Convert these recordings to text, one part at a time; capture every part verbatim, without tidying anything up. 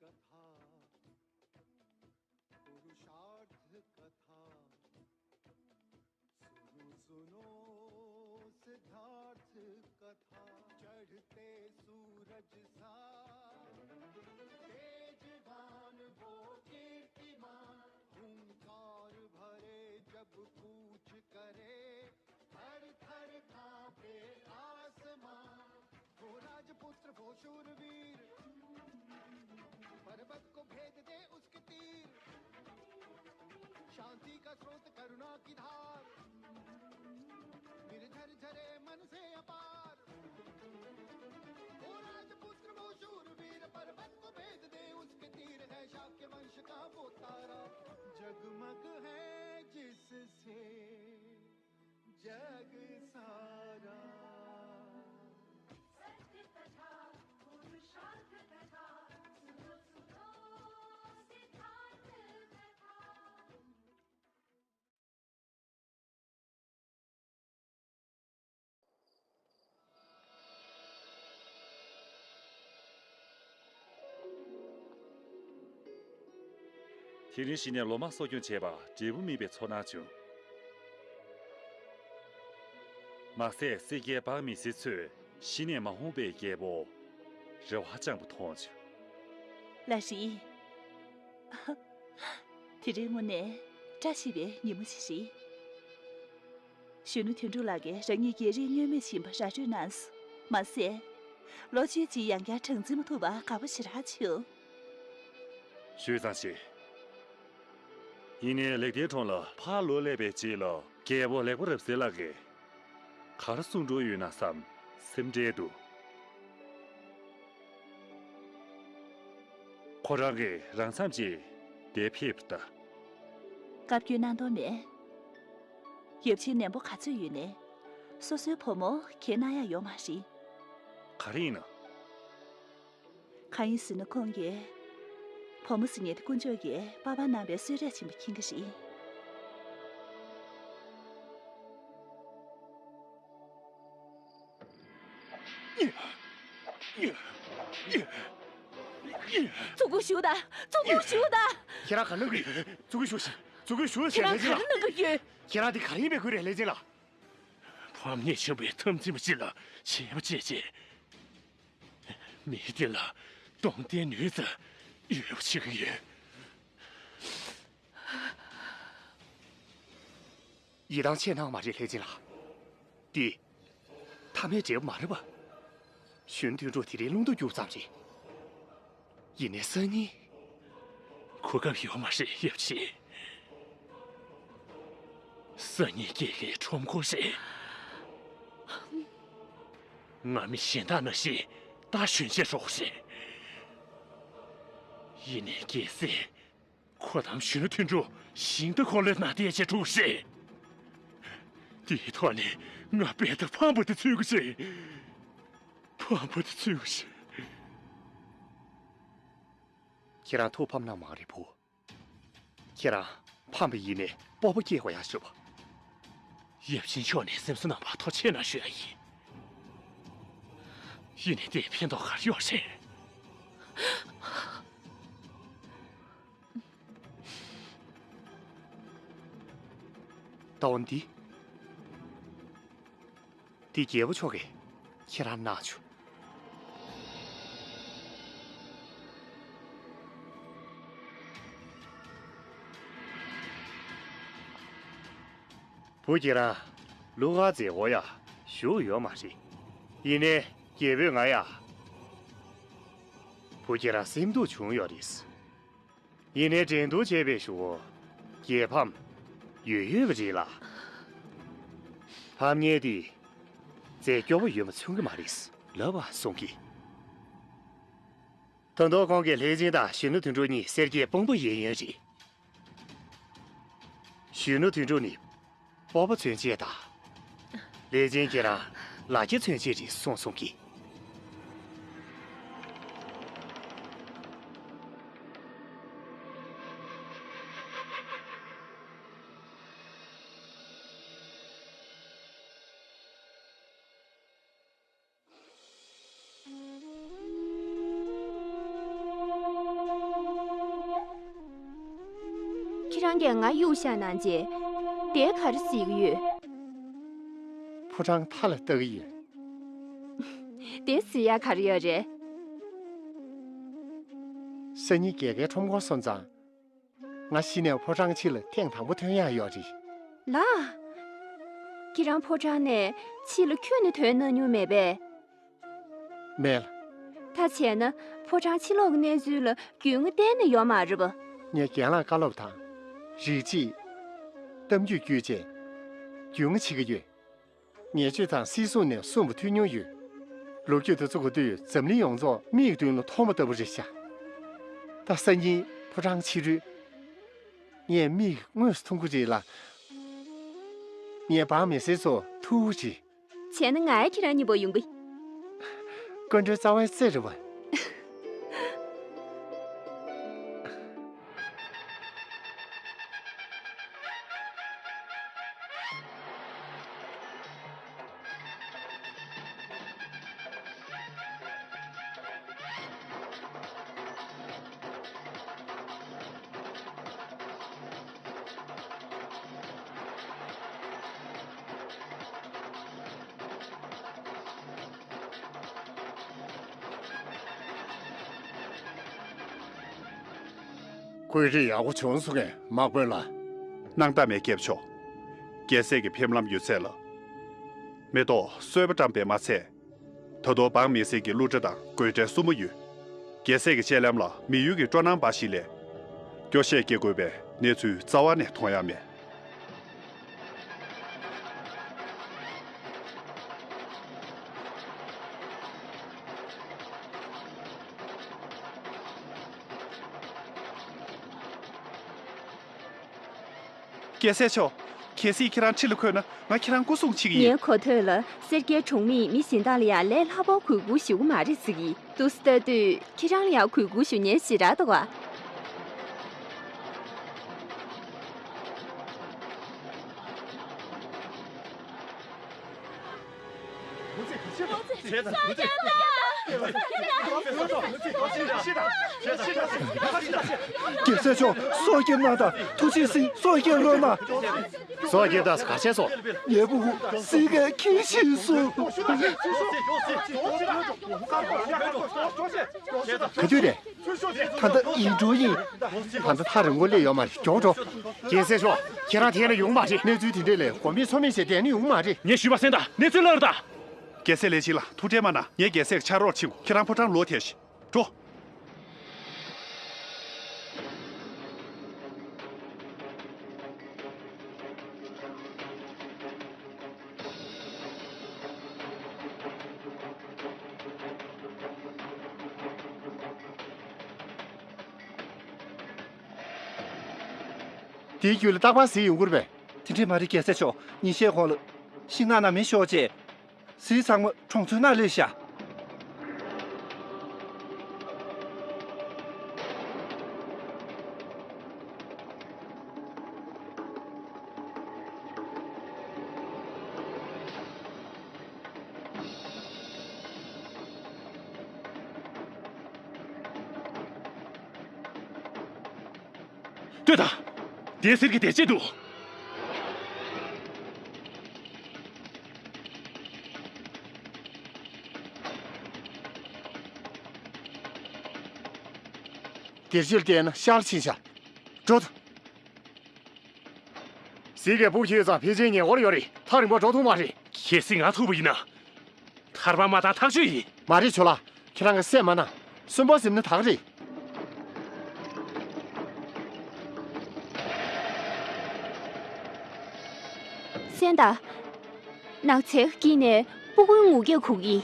कथा, पुरुषार्थ कथा। सुनो, सुनो सिद्धार्थ कथा। चढ़ते सूरज सा तेजवान वो कीर्तिमान, हुंकार भरे जब कूच करे, थर थर कांपे आसमां। वो राजपुत्र, वो शूरवीर, पर्वत को भेद दे उसके तीर। शांति का स्रोत, करुणा की धार, निर्झर झरे मन से अपार। वो राजपुत्र, वो शूरवीर, पर्वत को भेद दे उसके तीर। है शाक्य वंश का वो तारा, जगमग है जिससे जग सारा। सत्य कथा, पुरुषार्थ कथा, सुनो, सुनो सिद्धार्थ कथा। དེ་རིང་གཞི་ནས་ལོ་མང་གསོ་སྐྱོང་བྱས་པར་འབྲས་བུ་སྨིན་པའི་ཚོར་སྣང་བྱུང་། མ་ཟད་སེར་སྐྱའི་འབངས་མི་སེར་ཚོས་གཞི་ནས་མ་འོངས་པའི་རྒྱལ་པོར་རེ་བ་བཅངས་པ་མཐོང་བྱུང་། ལགས་རེད། དེ་རིང་དངོས་གནས་བཀྲ་ཤིས་པའི་ཉིན་མོ་ཞིག་རེད། གཞོན་ནུ་དོན་གྲུབ་ལགས་ཀྱིས་རང་ཉིད་རྒྱལ་རིགས་མངོན་མེད་ཡིན་པ་ར་སྤྲོད་གནང་སོང་། མ་ཟད། ལོ་བཅུ་གཅིག་ཡང་བསྐྱར་གྲངས་འཛིན་མ་ཐུབ་པར་དགའ་པོ་ཞེ་དྲག་བྱུང་། ཞུས་ཙང་ཞིག་ཡིན་ནའི་ལེགས་ལྡན་གྲོང་ལ་ཕར་ལོག་སླེབས་པའི་རྗེས་ལ་རྒྱལ་པོ་ལེགས་པོ་རབ་གསལ་ལགས་ཀྱིས་ག་རེ་གསུང་འགྲོ་ཡོད་ན་བསམ་སེམས་ཁྲལ་འདུག་ཁོ་རང་གིས་རང་མཚམས་ཀྱིས་འདིར་ཕེབས་པ་ལྟ། བཀའ་བཀྱོན་གནང་དོན་མེད། ཡབ་ཆེན་ནན་པོ་ག་ཚོད་ཡོད་ནའི། སོ་སོའི་བུ་མོ་གྱེས་གནང་ཡག་ཡོད་མ་རེད། ག་རེ་ཡིན་ན། གང་ཡིན་ཟེར་ན་ཁོང་གིས། བུ་མོ་ཟེར་མཁན་དེ་དཀོན་མཆོག་གིས་པ་ཕར་གནང་བའི་གསོལ་རས་ཆེན་པོ་མཁྱེན་གྱི་རེད། བཙུན་དགོན་བཞུགས་དང་། བཙུན་དགོན་བཞུགས་དང་། ཁྱེད་རང་ག་ལབ་གི་ཡོད། བཙུན་དགོན་བཞུགས་ཤིག་བཙུན་དགོན་བཞུགས་ཤིག་ཁྱེད་རང་ག་རེ་གནང་གི་ཡོད། ཁྱེད་རང་འདི་ག་རེ་ཡིན་པའི་ཁུལ་རེད་ལེ་ཅན་ལགས། ཕམ་ཉེས་ཆེན་པོའི་འཐབ་འཛིང་པ་ཅིག་ལ་བྱས་པ་བྱས་རྗེས། མི་དེ་ལ་གདོང་གཏད་ནུས་ཙམ་ཡོད་པ་བྱེད་ཀྱི་ཡོད། ཡིད་ཐང་ཆད་སྣང་མ་རེད་ལྷས་སྦྱིན་ལགས། འདི་ཐ་མའི་འབྲས་བུ་མ་རེད་པ། གཞོན་དོན་གྲུབ་དེ་རིང་རླུང་རྟ་རྒྱུག་ཙམ་རེད། ཡིན་ནའི་སང་ཉིན། གོ་སྐབས་ཡོད་མ་རེད་ཡབ་ཆེན། སང་ཉིན་སྐྱེས་ལྷས་ཁྲོམ་སྐོར་རེད། ང་མི་གཞན་དག་ནང་བཞིན་རྟ་ཞོན་ཆས་འགྲོ་དགོས་རེད། ཡིན་ནའི་གལ་སྲིད། ཁོ་དང་གཞོན་ནུ་དོན་གྲུབ་ཞིང་རྟ་འཁོར་ལོའི་ནང་བསྡད་བྱས་འགྲོ་གི་རེད། དེའི་ཐོག་ནས་ང་དཔེ་ལྟ་ཕམ་པ་དེ་འཚོལ་གྱི་རེད། ཕམ་པ་དེ་འཚོལ་གྱི་རེད། ཁྱེད་རང་ཐུགས་ཕམ་གནང་མ་རེད་བུ། ཁྱེད་རང་ཕམ་པ་ཡིན་ནའི་སྤོབས་པ་སྐྱེ་དགོས་ཡག་ཞུ་བ། ཡབ་ཆེན་མཆོག་ནས་སེམས་གསོ་གནང་བར་ཐུགས་རྗེ་གནང་ཞུ་ཡག་ཡིན། ཡིན་ནའི་དེས་ཕན་ཐོགས་ག་རེ་ཡོད་རེད། ད་འོ་འདི། འདི་རྒྱལ་པོ་མཆོག་གིས་ཁྱེད་རང་གནང་བྱུང་། བུ་ཁྱེད་རང་ལུ་ག་མཛད་སྒོ་ཡག་ཞུགས་ཡོད་མ་རེད། ཡིན་ནའི་རྒྱལ་པོས་ང་ཡག་བུ་ཁྱེད་རང་སེམས་སྡུག་བྱུང་ཡོད་རེད། ཡིན་ནའི་འགྲན་བསྡུར་བྱས་པའི་གཞུག་གུ་རྒྱལ་ཕམ་ཡོད་ཡོད་པ་རེད་ལ། ཕམ་ཉེས་དེ་རྫས་སྐྱོ་བོ་ཡོད་པ་མཚོན་གྱི་མ་རེད་ལབ་པ་གསུང་གི། ད་དུང་ཁོང་གིས་ལྷས་སྦྱིན་དང་གཞོན་ནུ་དོན་གྲུབ་གཉིས་སེར་སྐྱའི་དཔང་པོ་ཡིན་ཡོད་རེད། གཞོན་ནུ་དོན་གྲུབ་ནི་སྤོབས་པ་མཚོན་བྱེད་དང་། ལྷས་སྦྱིན་ཁྱེད་རང་ལ་རྒྱ་མཚོན་བྱེད་རེད་གསུངས་སོང་གི། ཁྱེད་རང་གིས་ང་གཡུག་བཞག་གནང་རྗེས། དེ་ག་རེ་གཟིགས་ཀྱི་ཡོད། ཕོ་བྲང་མཐའ་ལ་ལྟ་གི་ཡོད། དེ་གཟིགས་ཡ་ག་རེ་ཡོད་རེད། སང་ཉིན་རྒྱལ་ཁའི་ཁྲོམ་སྐོར་སོང་ཙང་། ང་གཞི་ནས་ཕོ་བྲང་ཕྱི་ལ་ཐེངས་དང་པོ་ཐོན་ཡག་ཡོད་རེད། ལགས། ཁྱེད་རང་ཕོ་བྲང་ནས་ཕྱི་ལ་ཁྱོན་ནས་ཐོན་གནང་མྱོང་མེད་པས། མེད་ལ། ད་བྱས་ན་ཕོ་བྲང་ཕྱི་ལོགས་ཀྱི་གནས་ཚུལ་ལ་རྒྱུས་མངའ་གཏན་ནས་ཡོད་མ་རེད་པ། ངས་རྒན་ལགས་བཀའ་སློབ་དང་། རིགས་གཅིག་གཏམ་རྒྱུད་བརྒྱུད་བྱས། རྒྱུས་མངའ་བྱེད་ཀྱི་ཡོད། ངས་ཆོས་དང་སྲིད་ཟུར་ནས་གསུངས་པ་ཐོས་མྱོང་ཡོད། ལོ་རྒྱུས་དེ་ཚོ་གོ་དུས་འཛམ་གླིང་ཡོངས་རྫོགས་མིག་གི་མདུན་ལ་མཐོང་བ་ལྟ་བུ་རེད་ཤག་ད་སང་ཉིན་ཕོ་བྲང་ཕྱི་རུ། ངས་མིག་དངོས་སུ་མཐོང་གི་རེད་ལ། ངས་འབངས་མི་སེར་ཚོ་ཐུག་གི་རེད། བྱས་ན་ང་ཡང་ཁྱེད་རང་གཉིས་པོ་ཡོང་གི། སྐུ་མགྲོན་རྩ་བའི་རྩེ་རེད་པ། བཀོད་སྒྲིག་ཡག་པོ་བྱུང་སོང་ངས་དམག་དཔོན་ལགས། སྣང་དག་མེད་སྐྱབས་མཆོག་རྒྱལ་སྲས་ཀྱི་ཕེབས་ལམ་ཡོད་ཚད་ལ། མེ་ཏོག་གསོལ་བ་བཀྲམ་པས་མ་ཚད། ད་དུང་འབངས་མི་སེར་གྱི་གླུ་སྒྲ་དང་དགོད་སྒྲའི་སྲུ་མོ་ཡོད། རྒྱལ་སྲས་ཀྱི་སྤྱན་ལམ་ལ་མི་ཡུལ་གྱི་སྤྲོ་སྣང་འབའ་ཞིག་ལས། སྐྱོ་ཤས་སྐྱེ་དགོས་པའི་གནས་ཚུལ་རྩ་བ་ནས་མཐོང་ཡ་མེད། རྒྱལ་སྲས་མཆོག་གལ་སྲིད་ཁྱེད་རང་ཁྲི་ལ་འཁོད་ན་ང་ཁྱེད་རང་སྐུ་སྲུང་བྱེད་ཀྱི་ཡིན། ངའི་གོ་ཐོས་ལ་སེར་སྐྱའི་གྲོང་མིས་མི་གཞན་དག་ལ་ཡང་ལས་སླ་པོ་གུས་བཀུར་ཞུ་གི་མ་རེད་ཟེར་གྱི་འདུག་ཟེར་ལྟ་དུས་ཁྱེད་རང་ལ་ཡང་གུས་བཀུར་ཞུ་མཁན་ཞེ་དྲག་འདུག་ག་རྒྱལ་སྲས་མཆོག་སྲོག་སྐྱོབ་གནང་དང་ཐུགས་རྗེ་གཟིགས། སྲོག་སྐྱོབ་རོགས་གནང་། སྲོག་སྐྱོབ་དང་ག་བྱས་སོང་། ངའི་ཕྲུ་གུ་སྲིད་ཀའི་ཁྱི་ཤི་སོང་། ག་དུས་རེད། ད་ལྟ་ཡིན་འགྲོ་ཡིན། ད་ལྟ་ཐག་རིང་པོ་སླེབས་ཡོད་མ་རེད། མགྱོགས་འགྲོ། རྒྱལ་སྲས་མཆོག་ཁྱེད་རང་ཐད་ལ་ཡོང་མ་རེད། གནས་ཚུལ་དེ་འདྲས་ལས་གོ་མེད་ཚོར་མེད་བྱས་བསྡད་ནི་ཡོང་མ་རེད། ངས་ཞུས་པ་གསན་དང་། གནས་ཚུལ་ལབ་རེད་ད། རྒྱལ་སྲས་ལས་བྱེད་ལ་ཐུགས་ཁྲལ་མ་གནང་། ངས་རྒྱལ་སྲས་ཕྱག་རོགས་ཕྱིན། ཁྱེད་རང་ཕོ་བྲང་ལོག་ཐལ་ཞིག་འགྲོ། དེའི་རྒྱུད་ལ་རྟག་པར་གཟིགས་ཡོང་གི་རེད་པས། དེ་འདྲས་མ་རེད། རྒྱལ་སྲས་མཆོག་ཉིན་ཤས་གོང་ལ་ཤིང་ནགས་ནང་མེ་ཤོར་རྗེས། གཟིགས་ཚང་མ་གྲོང་ཚོའི་ནང་སླེབས་ཤག་ལྟོས་དང་། དེ་གསེར་གྱི་དེ་བྱེད་དུ། དེ་བྱེད་བལྟས་ན་ཤར་ཕྱིན་ཤག་འགྲོ་དང་། གཟིག་གི་སྤུ་གུ་ཚང་ཕལ་ཆེར་ཉེ་འཁོར་ཡོད་རེད། ཐག་རིང་པོ་འགྲོ་ཐུབ་མ་རེད། གལ་སྲིད་ང་ཐུག་པ་ཡིན་ན། ཐར་པ་མ་བཏང་ཐག་ཆོད་ཡིན། མ་རེད་ཇོ་ལགས། ཁྱེད་རང་གི་སེམས་མ་ན། གསོན་པོ་ཟིན་ན་ཐག་རེད། གསན་དང་། ནགས་ཚལ་དཀྱིལ་ནས་སྤུ་གུའི་ངུ་སྐད་གོ་གི།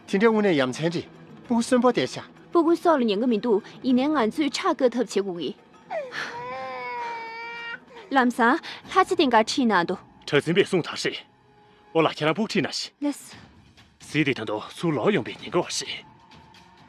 དེ་འདྲ་དངོས་གནས་ཡ་མཚན་རེད། སྤུ་གུ་གསོན་པོ་བསྡད་ཤག་སྤུ་གུའི་སྲོག་ལ་ཉེན་ཁ་མི་འདུག་ཡིན་ནའི་ང་ཚོས་ཁྲག་བཀབ་ཐབས་བྱེད་དགོས་ཀྱི། ལམ་སང་ལྷ་རྗེ་བསྟེན་གར་ཁྲིད་གནང་དོ། གྲགས་འཛིན་པས་གསུངས་དར་ཞེས། ཨོ་ལགས། ཁྱེད་རང་སྤུ་གུ་ཁྲིད་གནང་ཞིག་ལགས་སོ། གཟིག་དེ་ད་དུང་ཚུར་ལོག་ཡོང་པའི་ཉེན་ཁ་བ་ཞིག་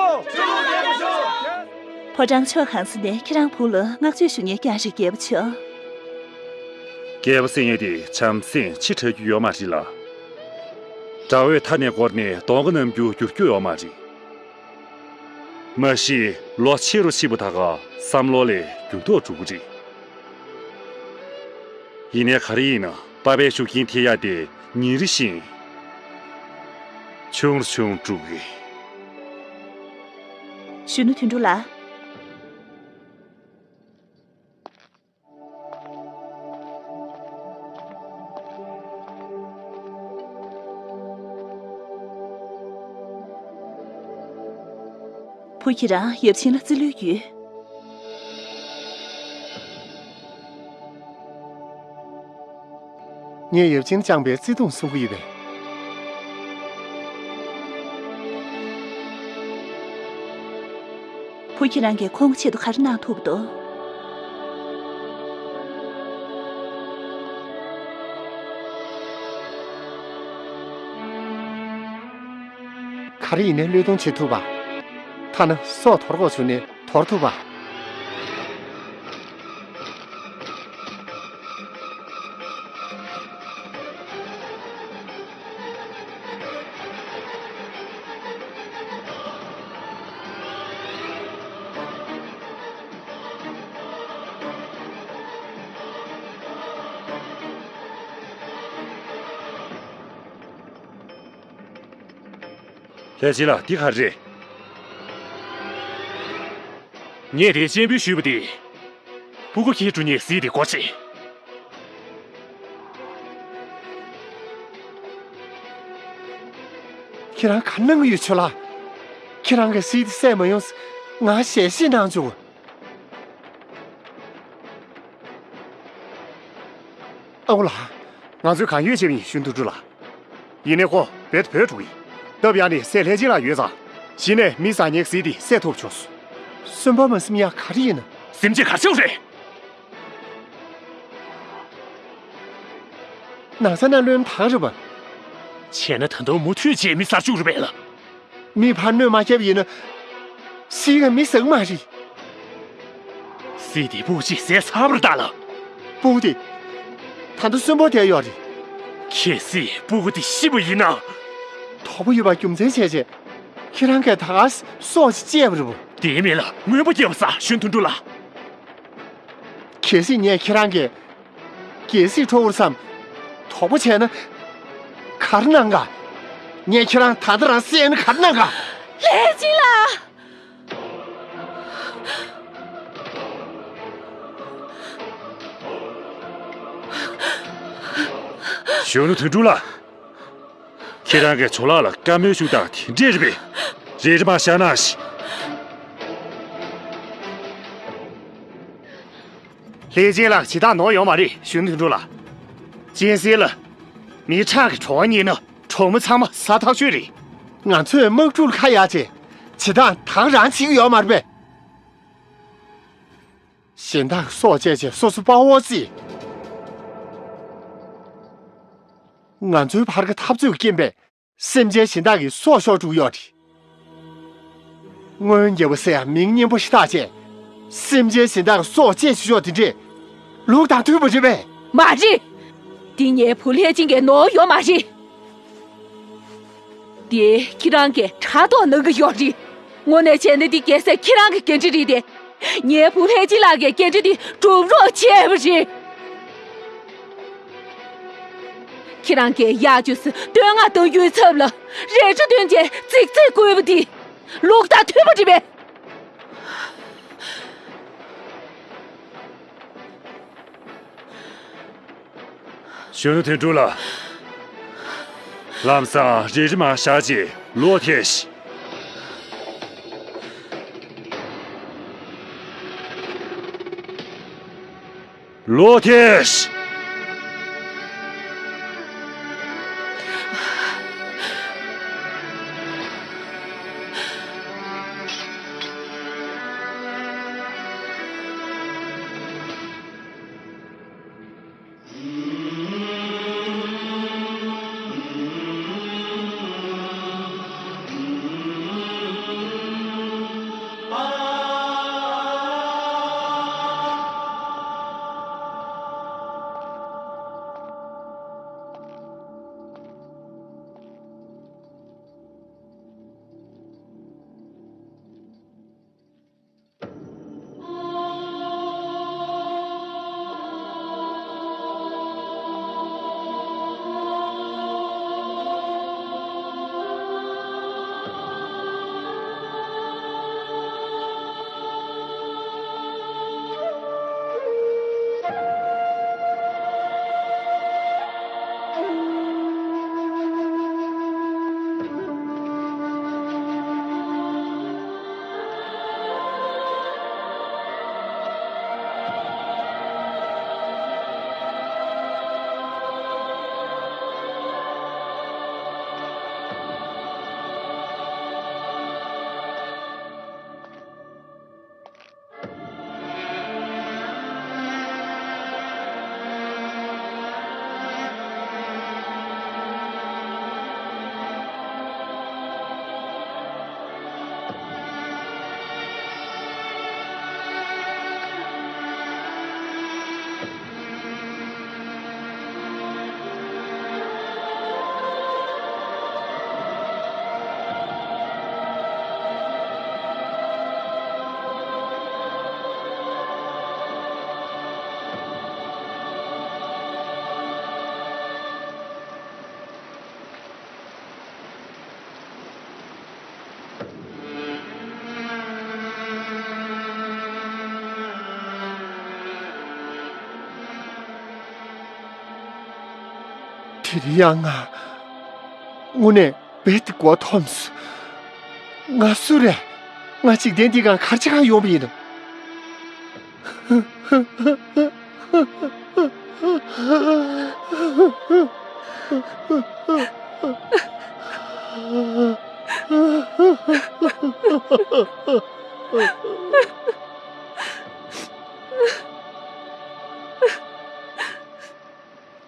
ཤོག་ཕོ་བྲང་ཕྱོགས་གང་ས་ནས་ཁྱེད་རང་བུ་ལ་བསྔགས་བརྗོད་ཞུ་མཁན་རྐྱང་རེད། རྒྱལ་པོ་མཆོག་རྒྱལ་པོ་ཟེར་མཁན་དེ་བྱམས་སེམས་ཆེ་དྲགས་རྒྱུ་ཡོད་མ་རེད་ལ། དགྲ་བོའི་མཐའ་ནས་བསྐོར་ནས་གདོང་ག་རྣམས་རྒྱུ་འགྱུར་རྒྱུ་ཡོད་མ་རེད། མ་གཞི་ལོ་ཆེ་རུ་ཕྱིན་པ་ད་ག་བསམ་བློ་ལས་འགྱུར་ལྡོག་འགྲོ་གི་རེད། ཡིན་ནའི་ག་རེ་ཡིན་ན་པ་ཕའི་ཤུགས་རྐྱེན་ཐེབས་ཡ་དེ་ཉིན་རེ་བཞིན་ཆུང་རུ་ཆུང་རུ་འགྲོ་གི་རེད། གཞོན་ནུ་དོན་གྲུབ་ལགས། བུ་ཁྱེད་རང་ཡབ་ཆེན་ལ་བརྩི་བློ་ཡོད། ངས་ཡབ་ཆེན་བཅངས་པའི་བརྩེ་དུང་སྲུང་གི་ཡོད་པས། བུ་ཁྱེད་རང་གིས་ཁོང་གི་ཆེད་དུ་ག་རེ་གནང་ཐུབ་འདུག་ག་རེ་ཡིན་ནའི་བློས་གཏོང་བྱེད་ཐུབ་པ། ཐ་ན་སྲོག་དོར་དགོས་བྱུང་ནའི་དོར་ཐུབ་པ། ལྷས་སྦྱིན་ལགས། འདི་ག་རེད། ངས་དེ་སྤྱན་འབུལ་ཞུས་པ་དེ། སྤུ་གུ་ཁྱེར་འགྲོ་མཁན་གཟིག་དེ་སྒོ་ཕྱེ། ཁྱེད་རང་ག་གནང་གི་ཡོད་ཆོས་ལགས། ཁྱེད་རང་གིས་གཟིག་དེ་བསད་མ་ཡོང་ང་ཞལ་བཞེས་གནང་བྱུང་། ཨའོ་ལགས། ང་ཚོས་གང་ཡོད་བྱས་པ་ཡིན། གཞོན་དོན་གྲུབ་ལགས། ཡིན་ནའི་ཁོ་རྦད་དེ་བྲོས་འགྲོ་གི་ཡིན། སྟབས་ཡག་ནས་སྲས་ལྷས་སྦྱིན་ལགས་ཡོད་ཙང་། གཞི་ནས་མི་བཟང་ངན་གཟིག་དེ་བསད་ཐུབ་བྱུང་སོང་། གསོན་པོ་མ་སིམ་ཡག་ག་རེ་ཡིན་ན། སེམས་ཅན་ག་ཚོད་རེད། ན་ཚ་ན་ལོན་ཐང་རེད་པ། བྱས་ན་ད་དུང་མུ་མཐུད་བྱས་མི་གསར་བཅུག་རེད་པས་ལ། མི་ཕར་གནོད་མ་བསྐྱལ་བ་ཡིན་ན། གཟིག་ག་མི་ཟ་གི་མ་རེད། གཟིག་དེ་སྤུ་གུ་གཅིག་བསད་ཚར་བ་རེད་ད་ལ། སྤུ་གུ་དེ། ད་ལྟ་གསོན་པོ་བསྡད་ཡོད་རེད། གལ་སྲིད་སྤུ་གུ་དེ་ཤི་བ་ཡིན་ན། དོགས་པ་ཡོད་པ་རྒྱུ་མཚན་བྱས་བྱས། ཁྱེད་རང་གིས་ད་ག་སྲོག་ཅིག་བཅད་པ་རེད་པ། དེའི་མིང་ལ་དངོས་པོ་སྐྱེལ་བ་ཟེར། གཞོན་དོན་གྲུབ་ལགས། གལ་སྲིད་ངས་ཁྱེད་རང་གི་རྒྱལ་སྲིད་འཕྲོག་པར་བསམ། དོགས་པ་བྱས་ན། ག་རེ་གནང་ག། ངས་ཁྱེད་རང་ད་ལྟ་རང་བསད་ན་ག་རེ་གནང་ག། ལྷས་སྦྱིན་ལགས། གཞོན་ནུ་དོན་གྲུབ་ལགས། ཁྱེད་རང་གིས་ཇོ་ལགས་ལ་བཀའ་མོལ་ཞུ་སྟངས་དེ་འདྲས་རེད་པས། རེ་རེ་མར་བཞག་གནང་ཞིག། ལྷས་སྦྱིན་ལགས་བྱེད་སྟངས་ནོར་ཡོད་མ་རེད། གཞོན་ནུ་དོན་གྲུབ་ལགས། གཅན་གཟན་ལ་མི་ཁྲག་གི་བྲོ་བ་རྙེད་ན་གྲོགས་མོ་ཚང་མ་ཟ་ཐག་ཆོད་རེད། ང་ཚོས་དམག་འཁྲུག་ལ་ཁ་གཡར་བྱས། བྱེད་སྟངས་དེ་ག་རང་བྱེད་ཀྱི་ཡོད་མ་རེད་པས། གཞན་དག་གི་སྲོག་བཅད་བྱས་སོ་སོ་དཔའ་བོ་བརྩི། ང་ཚོའི་བར་གྱི་འཐབ་རྩོད་ཀྱི་རྐྱེན་པས། སེམས་ཅན་གཞན་དག་གི་སྲོག་ཤོར་འགྲོ་གི་ཡོད་རེད། སྔོན་རྒྱལ་པོ་ཟེར་ཡག་མིང་སྙན་པོ་ཞེ་དྲག་བྱས། སེམས་ཅན་གཞན་དག་གི་སྲོག་བཅད་བཞག་ཡོད་དེ་འདྲས། ལུགས་དང་མཐུན་པ་རེད་པས། མ་རེད། འདི་ངའི་བུ་ལྷས་སྦྱིན་གྱི་ནོར་ཡོད་མ་རེད། དེ་ཁྱེད་རང་གིས་ཕྲག་དོག་གནང་གི་ཡོད་རེད། དངོས་གནས་བྱས་ན་འདི་རྒྱལ་སྲས་ཁྱེད་རང་གི་འགན་འཁྲི་རེད་དེ། ངའི་བུ་ལྷས་སྦྱིན་ལགས་ཀྱི་འགན་འཁྲི་འདི་སྒྲུབ་རོགས་བྱས་པ་རེད། ཁྱེད་རང་གིས་གཡག་ཅུང་ཟད་བསྟོད་བསྔགས་གཏོང་རྒྱུའི་ཚབ་ལ་རལ་གྲི་བཏོན་བྱས་རྫིག་རྫིག་བསྐུལ་བ་འདི་ལུགས་དང་མཐུན་པ་རེད་པས། གཞོན་ནུ་དོན་གྲུབ་ལགས། ལམ་སང་རེ་རེ་མར་བཞག་བྱས་ལོག་ཐལ་ཞིག། ལོག་ཐལ་ཞིག། དེ་རིང་ཡང་ང་དངོས་གནས་རྦད་དེ་མགོ་འཐོམས་སོང་། ང་སུ་རེད། ང་འཇིག་རྟེན་འདི་སྒང་ག་རེ་བྱེད་ག་ཡོང་བ་ཡིན་ནམ།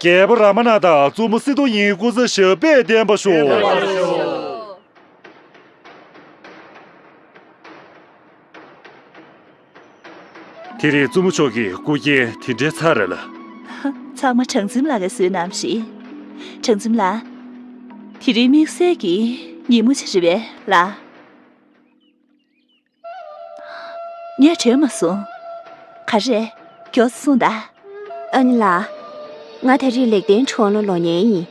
རྒྱལ་པོ་ར་མ་ན་དང་བཙུན་མོ་སི་ཏུ་ཡིན་སྐུ་ཚེ་ཞབས་པད་བརྟན་པར་ཤོག། དེ་རིང་བཙུན་མོ་མཆོག་གི་སྐུ་རྐྱེན་དེ་འདྲའི་ཚ་རེད་ལ། ཚང་མ་སྦྲང་རྩིམ་ལགས་ཀྱིས་བཟོས་གནང་བ་རེད། སྦྲང་རྩིམ་ལགས། དེ་རིང་དམིགས་བསལ་གྱི་ཉིན་མོ་ཅིག་རེད་པས་ལགས། ངས་དྲན་མ་སོང་། ག་རེ་རེད། མགྱོགས་ཙམ་གསུངས་དང་། ཨ་ནེ་ལགས། ང་ད་རེས་ལེགས་ལྡན་གྲོང་ལ་ལོག་ཉན་ཡིན།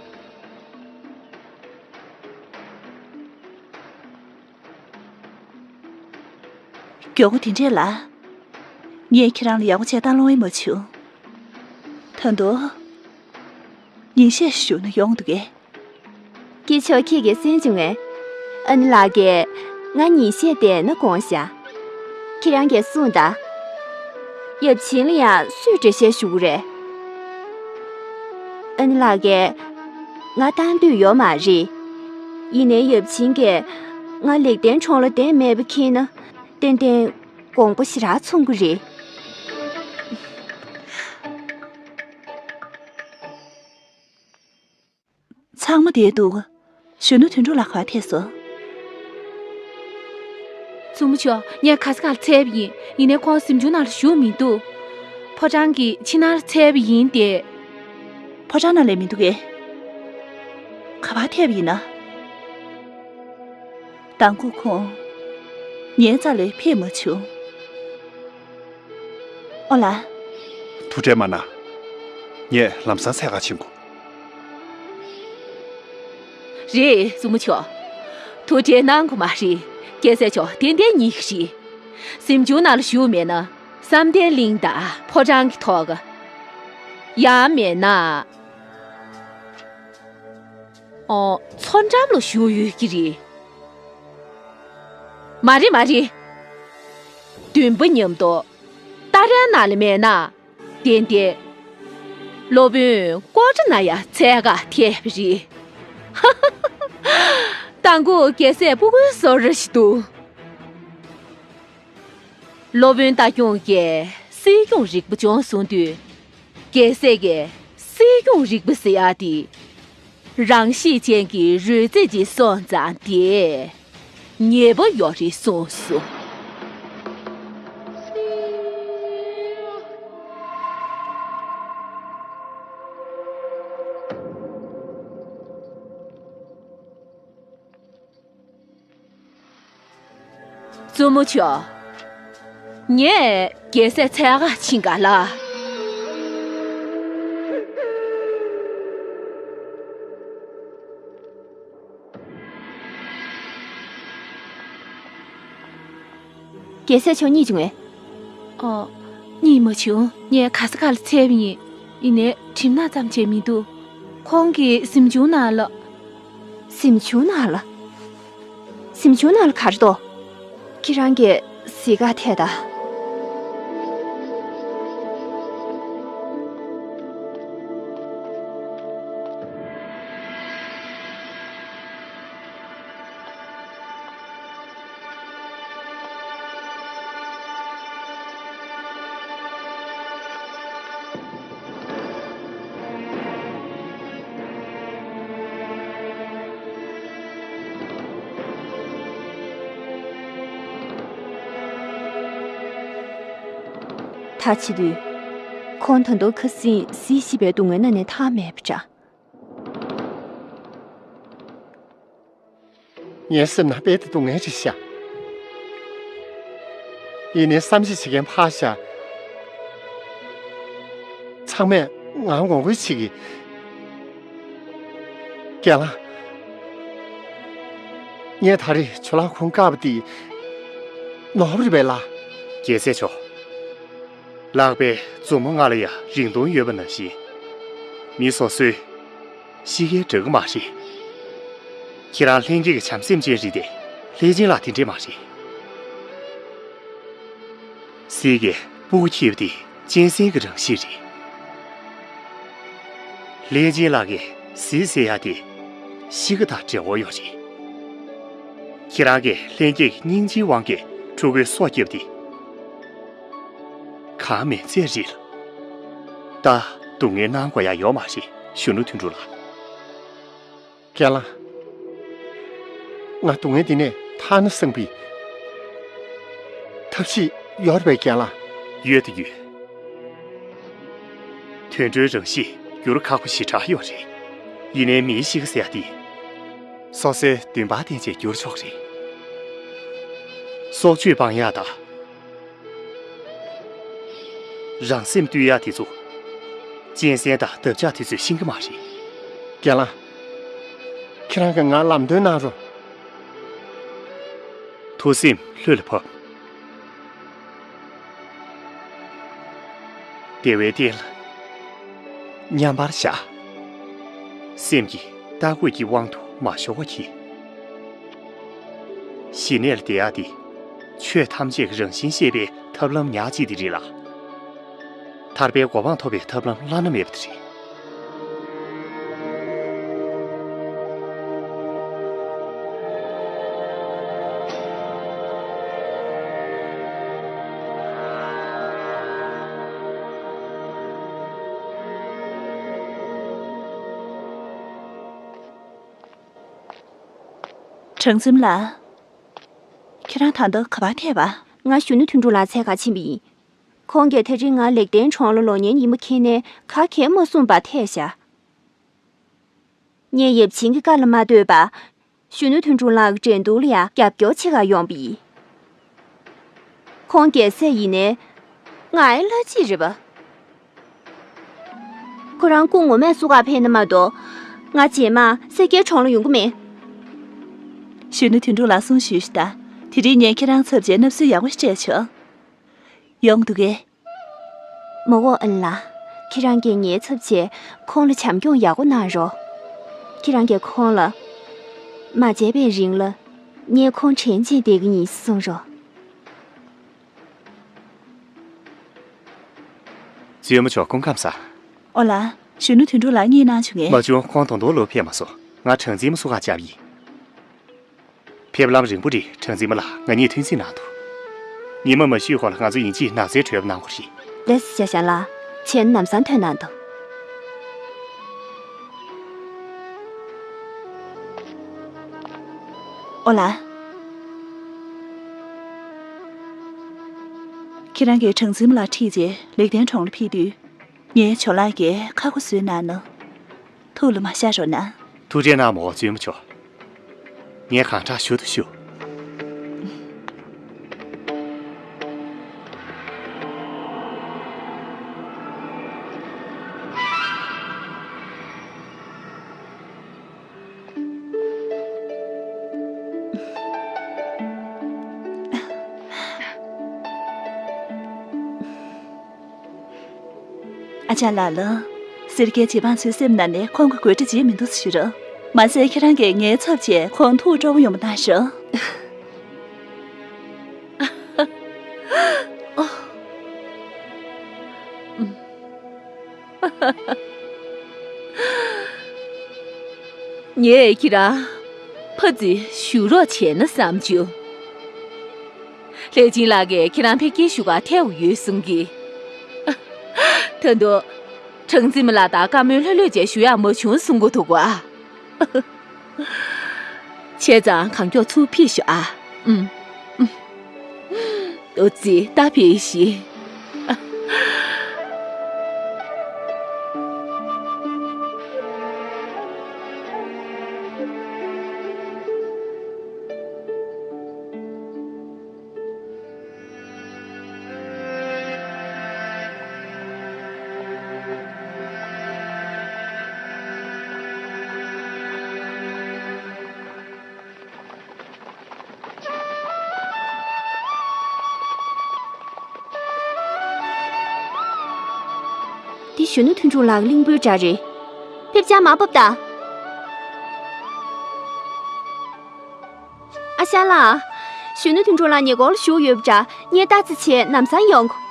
མགྱོགས་པོ་དེ་འདྲས་ལ། ངས་ཁྱེད་རང་ལ་ཡག་པོ་བྱས་བཏང་ལོང་ཡིན་མ་བྱུང་། ད་དུང་ཉིན་ཤས་ཞུ་ན་ཡོང་འདུག་གས། སྐྱེས་མཆོག་ཁྱེད་ཀྱིས་གསན་བྱུང་ངས། ཨ་ནེ་ལགས་ཀྱིས་ང་ཉིན་ཤས་བསྡད་ན་དགོངས་བཞག། ཁྱེད་རང་གིས་གསུངས་དང་། ཡབ་ཆེན་ལ་ཡང་སུས་འགྲེལ་བཤད་ཞུ་གི་རེད། ཨ་ནེ་ལགས་ཀྱིས་ང་བཏང་འདོད་ཡོད་མ་རེད། ཡིན་ནའི་ཡབ་ཆེན་གྱིས་ང་ལེགས་ལྡན་གྲོང་ལ་བསྡད་མེད་པ་མཁྱེན་ན་ཏན་ཏན་དགོངས་པ་ཞེ་དྲག་ཚོམ་གྱི་རེད། ཚང་མ་བསྡད་འདུག། གཞོན་ནུ་དོན་གྲུབ་ལགས་ག་པར་ཐད་སོང་། བཙུན་མོ་མཆོག། ངས་ག་ས་ག་ལ་འཚོལ་བ་ཡིན། ཡིན་ནའི་ཁོང་གཟིམ་ཆུང་ནང་ལ་བཞུགས་མི་འདུག། ཕོ་བྲང་གི་ཕྱི་ནང་ལ་འཚོལ་བ་ཡིན་ཏེ། ཕོ་བྲང་ནང་ལ་མི་འདུག་གས། ག་པར་ཐད་པ་ཡིན་ན། མདང་དགོང་ཁོང་ངའི་རྩ་ལ་ཕེབས་མ་བྱུང་། ཨོ་ལགས། ཐུགས་ཁྲལ་མ་གནང་། ངས་ལམ་སང་འཚོལ་ག་ཕྱིན་དགོས། རེད། བཙུན་མོ་མཆོག། ཐུགས་ཁྲལ་གནང་དགོས་མ་རེད། རྒྱལ་སྲས་མཆོག་ཏན་ཏན་རྙེད་ཀྱི་རེད། གཟིམ་ཆུང་ནང་ལ་བཞུགས་མེད་ན་བསམ་གཏན་གླིང་དང་ཕོ་བྲང་གི་ཐོག། ཡང་མེད་ན། ཨོ། མཚོ་འགྲམ་ལ་བཞུགས་ཡོད་ཀྱི་རེད། མ་རེད་མ་རེད། འདུན་པ་མཉམ་དུ་སྟ་རེའི་ནང་ལ་མེད་ན། ཏན་ཏན་སློབ་དཔོན་ཀོ་ཏྲ་ན་ཡ་འཚོལ་ག་ཐད་པ་རེད། མདང་དགོང་རྒྱལ་སྲས་སྤུ་གུའི་བཟོ་འདྲ་ཞིག་འདུག། སློབ་དཔོན་རྟ་སྐྱོང་གིས་སྲིད་སྐྱོང་རིག་པ་སྦྱོང་གསུང་དུས། རྒྱལ་སྲས་ཀྱིས་སྲིད་སྐྱོང་རིག་པ་ཟེར་ཡག་དེ། རང་གཤིས་ཅན་གྱི་རོལ་རྩེད་ཅིག་སོང་ཙང་དེ་ཉེས་པ་ཡོད་རེད་གསུངས་སོང་། བཙུན་མོ་མཆོག། ངས་རྒྱལ་སྲས་འཚོལ་ག་ཕྱིན་ག་ལ། རྒྱལ་སྲས་མཆོག་རྙེད་བྱུང་ངས། ཨོ། རྙེད་མ་བྱུང་། ངས་ག་ས་ག་ལ་འཚོལ་བ་ཡིན། ཡིན་ནའི་གྲིབ་ནག་ཙམ་བྱས་མི་འདུག། ཁོང་གི་གཟིམ་ཆུང་ནང་ལ། གཟིམ་ཆུང་ནང་ལ། གཟིམ་ཆུང་ནང་ལ་ག་རེ་འདུག། ཁྱེད་རང་གིས་གཟིགས་ག་ཐད་དང་། ད་བྱེད་དུས། ཁོང་ད་དུང་ཁ་སང་གཟིགས་ཤེས་པའི་སྡུག་བསྔལ་ན་ནས་ཐར་མེད་པ་འདྲ། ངའི་སེམས་ནང་རྦད་དེ་སྡུག་བསྔལ་ཅིག་ཤར། ཡིན་ནའི་བསམ་གཞིག་བྱེད་མཁན་ཕར་བཞག། ཚང་མས་ང་ངོ་རྒོལ་བྱེད་ཀྱི། རྒན་ལགས། ངས་ད་རེས་ཇོ་ལགས་ཁོང་བཀག་པ་འདི་ནོར་བ་རེད་པས་ལགས། རྒྱལ་སྲས་མཆོག། ལག་པས་མཛུབ་མོ་ལྔ་ལ་ཡང་རིང་ཐུང་ཡོད་པ་ནང་བཞིན། མི་སོ་སོས་ གཤིས་ཀའི་འདྲ་གི་མ་རེད། ཁྱེད་རང་ལྷན་སྐྱེས་ཀྱི་བྱམས་སེམས་ཅན་རེད་དེ། ལྷས་བྱིན་ལགས་དེ་འདྲས་མ་རེད། གཟིག་གི་སྤུ་གུ་འཁྱིལ་བ་དེ་གཅན་གཟན་གྱི་རང་གཤིས་རེད། ལྷས་བྱིན་ལགས་ཀྱིས་གཟིག་ཟེར་ཡ་དེ་གཤིས་ཀ་དང་འབྲེལ་བ་ཡོད་རེད། ཁྱེད་རང་གིས་ལྷན་སྐྱེས་ཀྱི་སྙིང་རྗེའི་དབང་གིས་ཕྲུ་གུའི་སྲོག་བསྐྱབས་ཏེ། གང་མིན་ཚད་རེད་ལ། ད་སྡུག་བསྔལ་གནང་དགོས་ཡ་ཡོད་མ་རེད། གཞོན་ནུ་དོན་གྲུབ་ལགས། རྒན་ལགས། ང་སྡུག་བསྔལ་འདི་ནས་ཐར་ན་བསམ་པའི་ཐབས་ཤེས་ཡོད་རེད་པས་རྒན་ལགས། ཡོད་དེ་ཡོད། དུད་འགྲོའི་རང་གཤིས་འགྱུར་ཁག་པོ་ཞེ་དྲག་ཡོད་རེད། ཡིན་ནའི་མིའི་གཤིས་ཀ་ཟེར་ཡ་དེ། སོ་སོའི་འདུན་པ་བརྟེན་བྱས་འགྱུར་ཆོག་རེད། སྲོག་གཅོད་སྤང་ཡ་དང་། རང་སེམས་བཏུལ་ཡ་དེ་ཚོ། གཅན་གཟན་དང་འདབ་ཆགས་དེ་ཚོས་ཤེས་ཀྱི་མ་རེད། རྒན་ལགས། ཁྱེད་རང་གིས་ང་ལམ་སྟོན་གནང་རོགས། ཐུགས་སེམས་ལྷོད་ལ་ཕབ། བདེ་བའི་སྟེང་ལ་མཉམ་པར་བཞག། སེམས་ཀྱི་ལྟ་སྐོར་གྱི་དབང་དུ་མ་ཤོར་བ་གྱིས། ཞི་གནས་ལ་བསྡད་ཡག་དེ། ཆོས་ཐམས་ཅད་ཀྱི་རང་བཞིན་ཤེས་པའི་ཐབས་ལམ་ཉག་གཅིག་དེ་རེད་ལ། ཐར་པའི་གོ་འཕང་ཐོབ་པའི་ཐབས་ལམ་བླ་ན་མེད་པ་དེ་རེད། གྲངས་འཛིན་ལགས། ཁྱེད་རང་ད་ལྟ་ག་པར་ཐད་པ། ང་གཞོན་ནུ་དོན་གྲུབ་ལགས་འཚོལ་ག་ཕྱིན་པ་ཡིན། ཁོང་གིས་དེ་རིང་ང་ལེགས་ལྡན་གྲོང་ལ་ལོག་ཉན་ཡིན་པ་མཁྱེན་ནས་ག་གེ་མ་གསུངས་པར་ཐད་བཞག་ངས་ཡབ་ཆེན་གྱི་བཀའ་ལ་མ་ལྟོས་པར། གཞོན་ནུ་དོན་གྲུབ་ལགས་ཀྱི་འགྲན་བསྡུར་ལ་ཡང་རྒྱབ་སྐྱོར་བྱེད་ག་ཡོང་པ་ཡིན། ཁོང་རྒྱལ་སྲས་ཡིན་ནའི། ང་ཨེ་ལྷ་གཅིག་རེད་པ། ཁོ་རང་སྐུ་ངོ་མས་བསུ་ག་ཕེབས་ན་མ་གཏོགས། ང་རྗེས་མ་སེར་སྐྱའི་གྲོང་ལ་ཡོང་གི་མེད། གཞོན་ནུ་དོན་གྲུབ་ལགས་གསུང་ཞུས་ཤིག་ད། དེ་རིང་ངས་ཁྱེད་རང་ཚབ་བྱས་མནབ་སྲོལ་ཡག་པོ་ཞིག་སྤྲད་བྱུང་། ཡོང་འདུག་གས། མ་འོ་ཨན་ལགས། ཁྱེད་རང་གིས་ངའི་ཚབ་བྱས་ཁོང་ལ་བྱམས་སྐྱོང་ཡག་པོ་གནང་རོགས། ཁྱེད་རང་གིས་ཁོང་ལ། མ་བརྗེད་པའི་རིང་ལ། ངས་ཁོང་དྲན་བྱས་བསྡད་ཀྱི་ཡིན་གསུང་རོགས། བཙུན་མོ་མཆོག་སྐུ་ཁམས་བཟང་། ཨོ་ལགས། གཞོན་ནུ་དོན་གྲུབ་ལགས་གཉིད་གནང་བྱུང་ངས། མ་བྱུང་། ཁོང་ད་དུང་ལོག་ཕེབས་མ་སོང་། ང་གྲངས་འཛིན་མ་སུ་ག་བཅར་ཡིན། ཕེབས་ལམ་རིང་པོ་རེད། གྲངས་འཛིན་མ་ལགས། ང་གཉིས་ཐུགས་འཛིན་གནང་དུ། ཉི་མ་མ་ཤི་གོང་ལ་ང་ཚོ་ཡིན་གཅིག་ནགས་ཚལ་བྲོས་པ་གནང་དགོས་རེད། ལགས་སོ། ཤ་ཤ་ལགས། བྱས་ན་ལམ་སང་ཐོན་གནང་དང་། ཨོ་ལགས། ཁྱེད་རང་གིས་གྲངས་འཛིན་མ་ལགས་ཁྲིད་བྱས་ལེགས་ལྡན་གྲོང་ལ་ཕེབས་དུས། ངའི་ཇོ་ལགས་ཀྱིས་ཁ་སྒོ་བཟོས་གནང་ནོ། ཐུགས་ལ་མ་བཞག་རོགས་གནང་། ཐུགས་རྗེ་གནང་མོ་བཙུན་མོ་མཆོག་ངས་གང་དྲག་ཞུ་དང་ཞུ། ཨ་ཅག་ལགས་ལགས། སེར་སྐྱའི་རྗེ་འབངས་ཚོའི་སེམས་ནང་ནས་ཁོང་གི་དགོད་བྲ་བརྗེད་མི་འདུག་ཟེར་ཞུ་རོགས། མ་ཟད་ཁྱེད་རང་གིས་ངའི་ཚབ་བྱས་ཁོང་ཐུགས་སྤྲོ་བོ་ཡོང་བ་གནང་ཤོག་ངས་ཁྱེད་རང་ཕར་ཙམ་བཞུགས་རོགས་བྱས་ན་བསམ་བྱུང་། ལྷས་བྱིན་ལགས་ཀྱིས་ཁྱེད་རང་ཕལ་སྐྱེལ་ཞུ་གར་ཐད་དགོས་ཡོད་གསུང་གི། ད་དུང་། གྲངས་འཛིན་མ་ལགས་དང་བཀའ་མོལ་ལྷོད་ལྷོད་བྱས་ཞུ་ཡག་མ་བྱུང་གསུང་གི་འདུག་ག་བྱས་ཙང་གང་མགྱོགས་ཚུར་ཕེབས་ཤོག་ཨ། ཨུམ། ཨུམ། ཨོ་ཙི། ད་ཕེབས་ཤིག་འདི་གཞོན་ནུ་དོན་གྲུབ་ལགས་གླིང་བུའི་སྒྲ་རེད། ཕེབས་ཅག་མར་བབས་དང་། ཨ་ཞང་ལགས། གཞོན་ནུ་དོན་གྲུབ་ལགས་ཉེ་འཁོར་ལ་བཞུགས་ཡོད་པ་འདྲ། ངས་ལྟ་ཙམ་བྱས་ལམ་སང་ཡོང་གོ།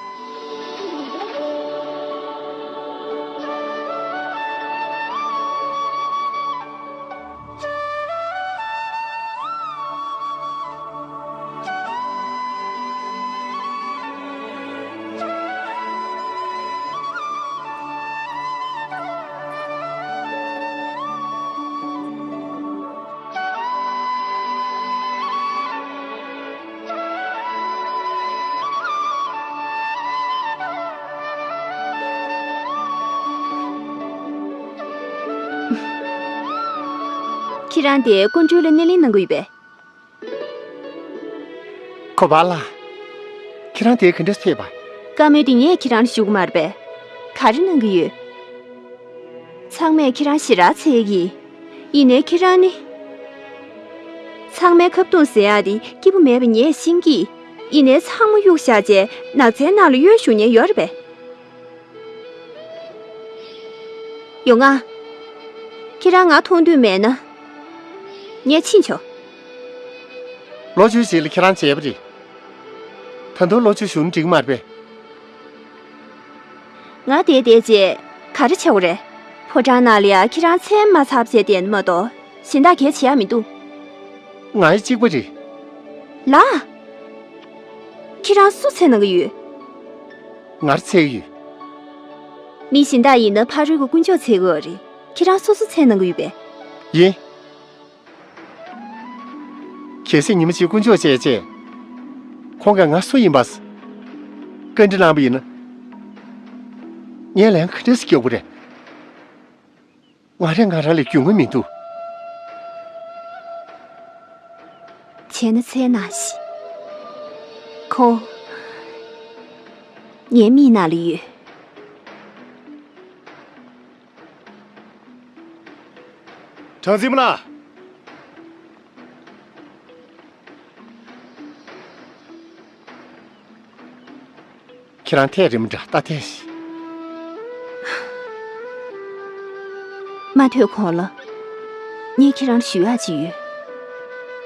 ཁྱེད་རང་དེ་སྐུ་མགྲོན་ལ་སྣེ་ལེན་གནང་གི་ཡོད་པས། གོ་པ་ལགས། ཁྱེད་རང་དེ་ག་འདྲ་ཕེབས་པ། བཀའ་མོལ་དེ་ངས་ཁྱེད་རང་ལ་ཞུ་གི་མ་རེད་པས། ག་རེ་གནང་གི་ཡོད། ཚང་མས་ཁྱེད་རང་ཞེ་དྲག་འཚོལ་གི། ཡིན་ནའི་ཁྱེད་རང་ནི། ཚང་མས་ཁ་བརྡུང་ཟེར་ཡག་དེ་སྐྱིད་པོ་མེད་པ་ངས་ཤེས་ཀི། ཡིན་ནའི་ཚང་མ་གཡུག་བཞག་བྱས་ནགས་ཚལ་ནང་ལ་གཡོལ་བཞུགས་མཁན་ཡོད་རེད་པས། ཡོང་ང་། ཁྱེད་རང་ང་མཐོང་འདོད་མེད་ན། ངས་ཕྱིན་ཆོག་ལོ་བཅུ་ཞིག་ལ་ཁྱེད་རང་བྱས་པ་རེད། ད་དུང་ལོ་བཅུ་བཞུགས་ན་འགྲིག་མ་རེད་པས། ང་དེ་བསྡད་རྗེས་ག་རེ་བྱེད་དགོས་རེད། ཕོ་བྲང་ནང་ལ་ཡ་ཁྱེད་རང་མཚན་མ་ཚབ་བྱས་བསྡད་ན་མ་གཏོགས་གཞན་དག་གལ་ཆེ་ཡ་མི་འདུག་ང་ཡི་གཅིག་པ་རེད། ལགས། ཁྱེད་རང་སུ་འཚོལ་གནང་གི་ཡོད། ང་རང་འཚོལ་གི་ཡོད། མི་གཞན་དག་ཡིན་ན་ཕ་རོལ་གྱི་དཀོན་མཆོག་འཚོལ་གི་ཡོད་རེད། ཁྱེད་རང་སོ་སོ་འཚོལ་གནང་གི་ཡོད་པས། ཡིན། གལ་སྲིད་ཉི་མ་གཅིག་དཀོན་མཆོག་བྱས་རྗེས། ཁོང་གིས་ང་སུ་ཡིན་པ། བཀའ་འདྲི་གནང་པ་ཡིན་ན། ངས་ལན་ག་འདྲས་སེ་རྒྱག་དགོས་རེད། ང་རང་ང་རང་ལ་རྒྱུས་མངའ་མི་འདུག་བྱས་ན་འཚོལ་གནང་ཞིག་ཁོང་ངའི་མིག་ནང་ལ་ཡོད། གྲངས་འཛིན་མ་ལགས། ཁྱེད་རང་ཐད་རི་མོ་འདྲ་ལྟ་ཐལ་ཞིག་མ་ཐོས་གོང་ལ། ངས་ཁྱེད་རང་ལ་ཞུ་ཡག་ཅིག་ཡོད།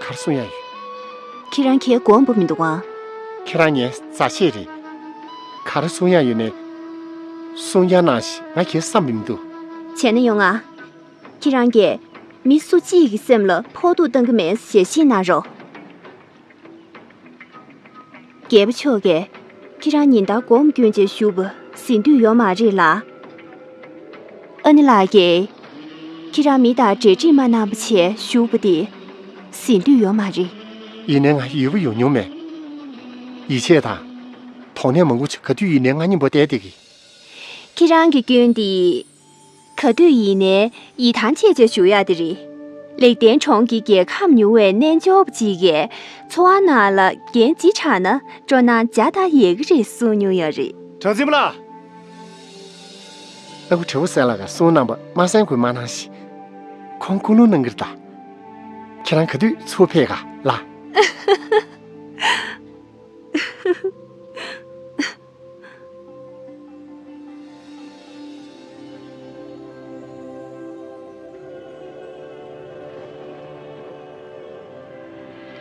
ག་རེ་གསུང་ཡག་ཡོད། ཁྱེད་རང་ཁྱེད་དགོངས་པ་མི་འདུག་ཨང་། ཁྱེད་རང་ངའི་མཛའ་བཤེས་རེད། ག་རེ་གསུང་ཡག་ཡོད་ནའི། གསུང་ཡག་གནང་ཞིག་ང་ཁྱེད་བསམ་པ་མི་འདུག་བྱས་ན་ཡོང་ང་། ཁྱེད་རང་གིས་མི་སུ་གཅིག་གི་སེམས་ལ་ཕོག་ཐུག་བཏང་གི་མེད་ཞལ་བཞེས་གནང་རོགས། རྒྱལ་པོ་མཆོག་གིས་ཁྱེད་རང་ཉིན་ལྟར་སྒོམ་སྐྱོན་བྱས་བཞུགས་པ་ཟིན་དུས་ཡོད་མ་རེད་ལ། ཨ་ནེ་ལགས་ཀྱིས་ཁྱེད་རང་མི་དང་འབྲེལ་འདྲིས་མ་གནང་བ་བྱས་བཞུགས་པ་དེ་ཟིན་དུས་ཡོད་མ་རེད། ཡིན་ནའི་ང་ཡོད་པ་ཡོང་མྱོང་མེད། ཡིད་ཆེས་དང་། དོགས་གནས་མང་པོ་བྱས་ག་དུས་ཡིན་ནའི་ང་སྙིང་པོ་བསྡད་བསྡད་ཀི། ཁྱེད་རང་གི་སྐྱོན་དེ། ག་དུས་ཡིན་ནའི་ཡིད་ཐང་ཆད་བྱས་བཞུགས་ཡག་དེ་རེད། ལེགས་ལྡན་གྲོང་གི་རྒྱལ་ཁམས་མྱུར་བའི་རྣལ་འབྱོར་པ་གཅིག་གིས་འཚོ་བ་ནང་ལ་འགན་ལྗིད་དྲགས་ན་སྤྲོ་སྣང་བརྒྱ་དང་ཡི་གེ་རེ་གསུང་མྱོང་ཡོད་རེད། གྲངས་འཛིན་མ་ལགས། ཨ་ཁུ་དྲེད་པོ་སེང་ལགས་ཀྱིས་གསུང་གནང་པ་མ་གསན་དགོས་མ་གནང་ཞིག་ཁོང་སྐུ་སློང་གནང་གི་རེད་ད། ཁྱེད་རང་ག་དུས་ཚུར་ཕེབས་ག་ལགས།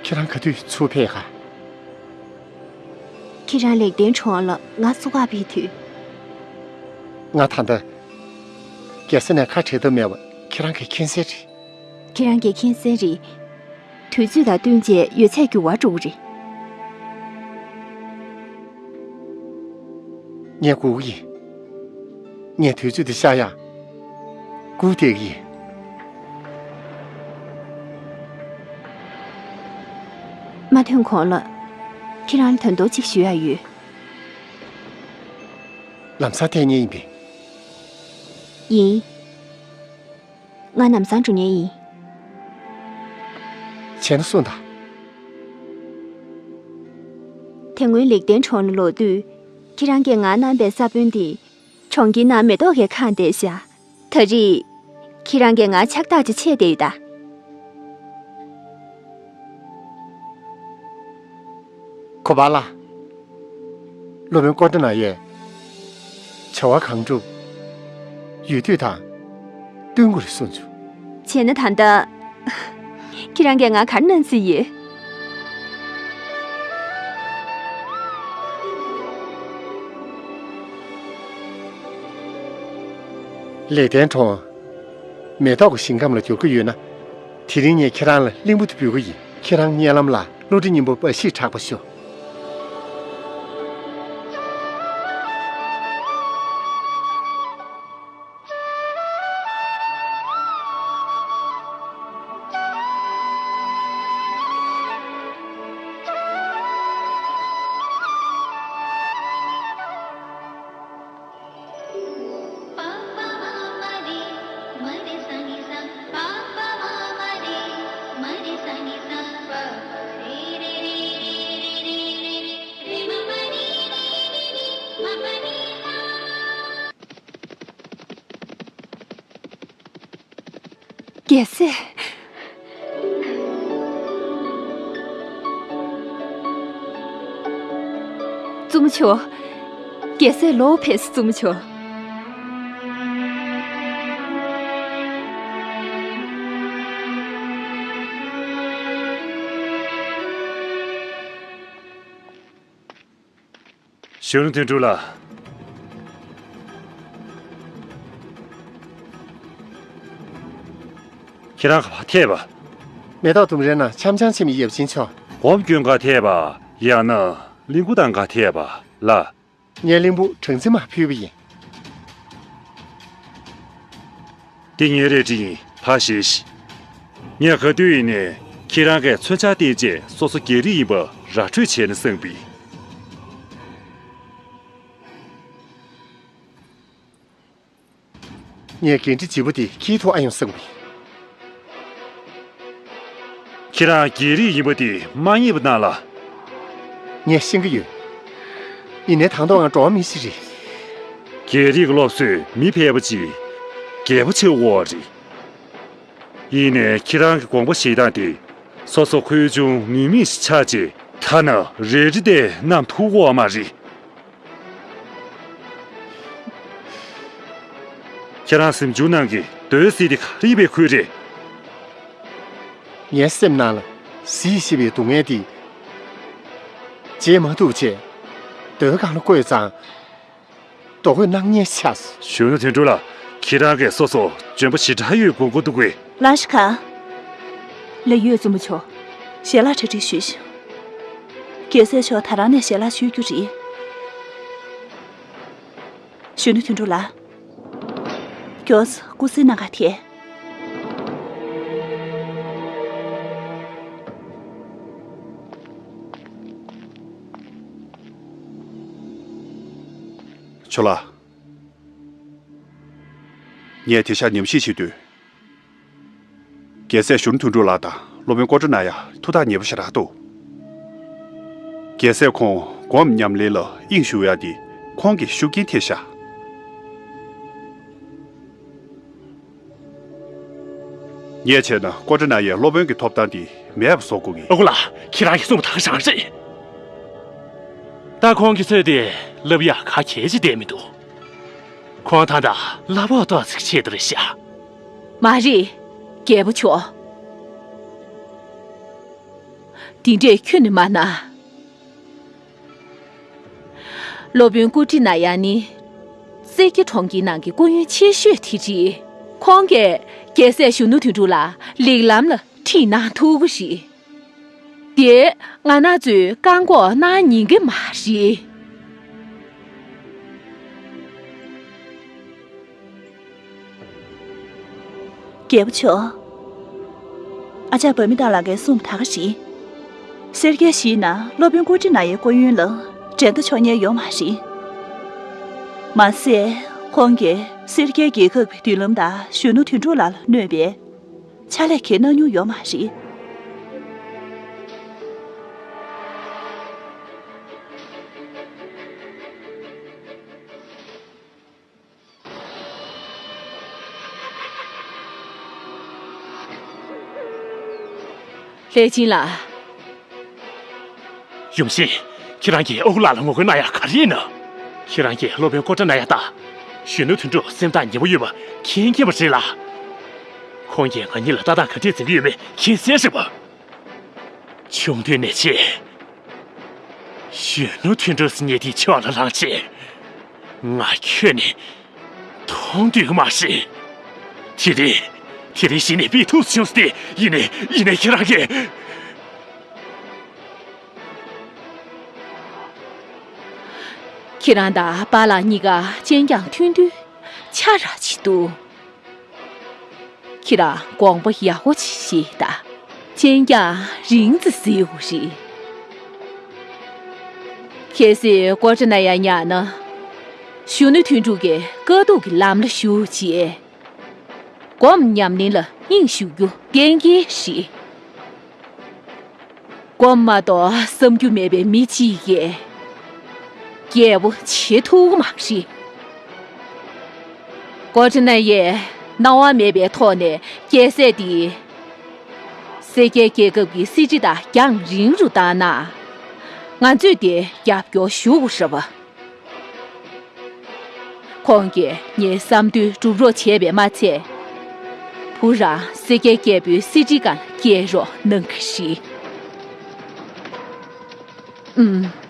ཁྱེད་རང་ག་དུས་ཚུར་ཕེབས་ག་ཁྱེད་རང་ལེགས་ལྡན་གྲོང་ལ་ང་བསུ་ག་ཕེབས་དུས། ང་ད་ལྟ། རྒྱལ་ས་ནས་ཁ་བྲལ་ཐབས་མེད་པ་ཁྱེད་རང་གིས་མཁྱེན་གསལ་རེད། ཁྱེད་རང་གིས་མཁྱེན་གསལ་རེད། དུས་ཚོད་དང་བསྟུན་བྱས་ཡོད་ཚད་འགྱུར་བ་འགྲོ་གི་རེད། ངས་སྒུག་གི་ཡིན། ངས་དུས་ཚོད་འདི་ཤར་ཡག་སྒུག་བསྡད་ཀྱི་ཡིན། མ་ཐོན་གོང་ལ། ཁྱེད་རང་ལ་དོན་དག་ཅིག་ཞུ་ཡག་ཡོད། ལམ་སང་ཐད་མཁན་ཡིན་པས། ཡིན། ང་ལམ་སང་འགྲོ་མཁན་ཡིན། བྱས་ན་གསུངས་དང་། དེ་སྔོན་ལེགས་ལྡན་གྲོང་ལ་ལོག་དུས། ཁྱེད་རང་གིས་ང་གནང་པའི་ས་བོན་དེ། གྲོང་ཁྱེར་ནང་མེ་ཏོག་གིས་ཁེངས་བསྡད་ཤག་ད་རེས། ཁྱེད་རང་གིས་ང་ཕྱག་རྟགས་ཅིག་ཕྱེ་བསྡད་ཡོད་ད། གོ་པ་ལགས། སློབ་དཔོན་ཀོ་ཏྲ་ན་ཡས། བྱ་བ་གང་སྒྲུབ། ཡུལ་དུས་དང་། བསྟུན་དགོས་རེད་གསུངས་བྱུང་། བྱས་ན་ད་ལྟ། ཁྱེད་རང་གིས་ང་ག་རེ་གནང་རྩིས་ཡོད། ལེགས་ལྡན་གྲོང་། མེ་ཏོག་གི་ཞིང་ཁམས་ལ་འགྱུར་གྱི་ཡོད་ན། དེ་རིང་ངས་ཁྱེད་རང་ལ་གླིང་བུ་དེ་འབུལ་གྱི་ཡིན། ཁྱེད་རང་སྙན་ལམ་ལ་བློ་གྲོས་སྙིང་པོ་འབའ་ཞིག་གྲགས་པ་ཤོག་རྒྱལ་སྲས། བཙུན་མོ་མཆོག་རྒྱལ་སྲས་ལོག་ཕེབས་སོང་། བཙུན་མོ་མཆོག་གཞོན་ནུ་དོན་གྲུབ་ལགས། ཁྱེད་རང་ག་པར་ཐད་པ། མེ་ཏོག་ལྡུམ་རའི་ནང་འཆམ་འཆམ་བྱེད་མི་ཡབ་ཆེན་མཆོག་སྒོམ་སྐྱོན་ག་ཐད་པ། ཡང་ན་གླིང་བུ་དང་ག་ཐད་པ་ལ། ངས་གླིང་བུ་གྲངས་འཛིན་མར་ཕུལ་བ་ཡིན། འདི་ངའི་རལ་གྲི་ཡིན། ཕར་བཞེས་ཤིག་ངས་ག་དུས་ཡིན་ནའི་ཁྱེད་རང་གིས་མཚོན་ཆ་བསྟན་རྗེས་སོ་སོ་རྒྱལ་རིགས་ཡིན་པ་ར་སྤྲོད་བྱས་ནས་བསམ་པས། ངས་འགན་འཁྲི་ལྗིད་པོ་འདི་འཁྱེར་ཐུབ་ཨ་ཡོང་བསམ་གི། ཁྱེད་རང་རྒྱལ་རིགས་ཡིན་པ་འདི་མ་རྙེད་པ་གནང་ལ། ངས་ཤེས་ཀྱི་ཡོད། ཡིན་ནའི་དང་ཐོག་ང་འགྲོ་བ་མི་ཞིག་རེད། རྒྱལ་རིགས་ཀྱི་སློབ་གསོས་མི་ཕལ་པ་ཅིག་རྒྱལ་པོ་ཆགས་དགོས་པ་རེད། ཡིན་ནའི་ཁྱེད་རང་གི་དགོངས་པ་བཞེས་སྟངས་དེ་སོ་སོ་ཁུལ་ཆུང་ནུས་མེད་ཞིག་ཆགས་རྗེས་ཐ་ན་རལ་གྲི་དེ་བསྣམས་ཐུབ་ཀྱི་ཡོད་མ་རེད། ཁྱེད་རང་གཟིམ་ཆུང་ནང་གི་རྡོའི་གཟི་དེ་ག་རེ་ཡིན་པའི་ཁུལ་རེད། ངའི་སེམས་ནང་ལ་གཟི་ཞེས་པའི་སྡུག་བསྔལ་དེ་བརྗེད་མ་ཐུབ་བྱས། རྡོའི་སྒང་ལ་བཀོད་ཙང་། རྡོ་བརྐོས་གནང་ཉེན་ཆགས་སོང་། གཞོན་ནུ་དོན་གྲུབ་ལགས། ཁྱེད་རང་གིས་སོ་སོ་འཇོན་པོ་ཞེ་དྲག་ཡོད་དགོངས་ཀྱི་འདུག་གས། ལགས་སོ། ལགས་ཡོད། བཙུན་མོ་མཆོག་ཞལ་ལག་གྲ་སྒྲིག་ཞུས་ཤིག་རྒྱལ་སྲས་མཆོག་ད་རང་ནས་ཞལ་ལག་མཆོད་རྒྱུ་རེད། གཞོན་ནུ་དོན་གྲུབ་ལགས། མགྱོགས་སེ་སྐུ་གཟི་ནང་ག་ཐད། ཆོས་ལགས། ངས་དེང་སང་ཉམས་ཞིབ་བྱེད་དུས། རྒྱལ་སྲས་གཞོན་ནུ་དོན་གྲུབ་ལགས་དང་སློབ་དཔོན་ཀོ་ཊ་ན་ཡ་ཐུགས་ཐག་ཉེ་པོ་ཞེ་དྲག་འདུག་རྒྱལ་སྲས་ཁོང་སྒོམ་ཉམས་ལེན་ལ་དབྱིངས་ཞུགས་ཡག་འདི་ཁོང་གི་ཤུགས་རྐྱེན་ཐེབས་ཤག་ངས་བྱས་ན་ཀོ་ཊ་ན་ཡའི་སློབ་དཔོན་གྱི་ཐོབ་ཐང་འདི་མེད་པ་བཟོ་དགོས་ཀྱི། ཨ་ཁུ་ལགས། ཁྱེད་རང་གིས་གསུངས་པ་ད་ག་རང་རེད། ད་ཁོང་གི་ཚོད་དེ་ལབ་ཡག་ག་གལ་ཆེ་བསྡད་མི་འདུག་ཁོང་ད་ལྟ་གླ་ཕོགས་ཏོག་ཙམ་ཆེད་དུ་རེད་ཤག་མ་རེད། རྒྱལ་པོ་མཆོག་དེ་འདྲས་ཁྱོན་ནས་མ་གནང་། སློབ་དཔོན་ཀུ་ཊི་ན་ཡ་ནི་སེར་སྐྱ་གྲོང་ཁྱེར་ནང་གི་སྐུ་ཡོན་ཆེ་ཤོས་དེ་རེད། ཁོང་གིས་རྒྱལ་སྲས་གཞོན་ནུ་དོན་གྲུབ་ལ་ལེགས་ལམ་ལ་ཁྲིད་གནང་ཐུབ་ཀྱི་རེད། དེ་ང་རང་ཚོས་བཀག་འགོག་གནང་ཉན་གྱི་མ་རེད། རྒྱལ་པོ་མཆོག་ཨ་ཅག་བྷ་མི་ཏཱ་ལགས་ཀྱིས་གསུངས་པ་ད་ག་རེད། སེར་སྐྱའི་གཞིས་ན་སློབ་དཔོན་ཀུ་ཊི་ན་ཡའི་སྐུ་ཡོན་ལ་འགྲན་ཟླ་ཆོག་ཉན་ཡོད་མ་རེད། མ་ཟད། ཁོང་གིས་སེར་སྐྱའི་རྒྱལ་ཁབ་ཀྱི་མདུན་ལམ་དང་གཞོན་ནུ་དོན་གྲུབ་ལགས་ལ་གནོད་པའི་ཕྱག་ལས་གང་ཡང་གནང་མྱོང་ཡོད་མ་རེད། ལྷས་སྦྱིན་ལགས། ཡུམ་ཆེན། ཁྱེད་རང་གིས་ཨ་ཁུ་ལགས་ལ་ངོ་རྒོལ་གནང་ཡག་ག་རེ་ཡིན་ན། ཁྱེད་རང་གིས་སློབ་དཔོན་ཀོ་ཊ་ན་ཡ་དང་། གཞོན་ནུ་དོན་གྲུབ་སེམས་ཐག་ཉེ་པོ་ཡོད་པ་མཁྱེན་མཁྱེན་པ་རེད་ལ། ཁོང་གིས་ང་གཉིས་ལ་ལྟ་སྟངས་ག་འདྲས་འཛིན་གྱི་ཡོད་མེད་མཁྱེན་གསལ་རེད་པ། ཆུང་དུས་ནས་བྱས། གཞོན་ནུ་དོན་གྲུབ་ཟེར་མཁན་དེ་ཕྱོགས་ལ་ལངས་བྱས། ང་ཁྱོན་ནས་ མཐོང་འདོད་ཀྱི་མ་རེད། དེ་རིང་། དེ་རིང་གཞི་ནས་དཔེ་ཐུགས་བྱུང་སྟེ། ཡིན་ནའི་ཡིན་ནའི་ཁྱེད་རང་གིས། ཁྱེད་རང་དང་པཱ་ལགས་གཉིས་ཀ་གཅེན་རྐྱང་མཐུན་དུས་ཆ་རག་ཅིག་འདུག་ཁྱེད་རང་དགོངས་པ་ཡག་པོ་ཅིག་བཞེས་དང་། གཅེན་རྐྱང་རིང་ཙམ་བཟེད་དགོས་རེད། གལ་སྲིད་ཀོ་ཊ་ན་ཡ་ཉར་ན། གཞོན་ནུ་དོན་གྲུབ་ཀྱི་དཀའ་སྡུག་གི་ལམ་ལ་ཞུགས་རྗེས། སྒོམ་ཉམས་ལེན་ལ་དབྱིངས་ཞུགས་རྒྱུ་གཏན་འཁེལ་རེད། སྒོམ་མ་གཏོགས་བསམ་རྒྱུ་མེད་པའི་མི་གཅིག་གིས་རྒྱལ་པོ་བྱེད་ཐུབ་ཀྱི་མ་རེད། ཀོ་ཊ་ན་ཡས་སྣང་བ་མེད་པའི་ཐོག་ནས་རྒྱལ་སྲས་འདི། སེར་སྐྱའི་རྒྱལ་ཁབ་ཀྱི་སྲིད་ཁྲི་དང་རྒྱང་རིང་རུ་བཏང་ན། ང་ཚོས་དེ་རྒྱབ་སྐྱོར་ཞུ་དགོས་རེད་པ། ཁོང་གིས་ངའི་བསམ་དོན་སྒྲུབ་རོགས་བྱས་པས་མ་ཚད། བུ་རང་སེར་སྐྱའི་རྒྱལ་པོའི་སྲིད་ཁྲིའི་སྒང་ལ་བསྐྱལ་རོགས་གནང་གི་རེད། ཨུམ།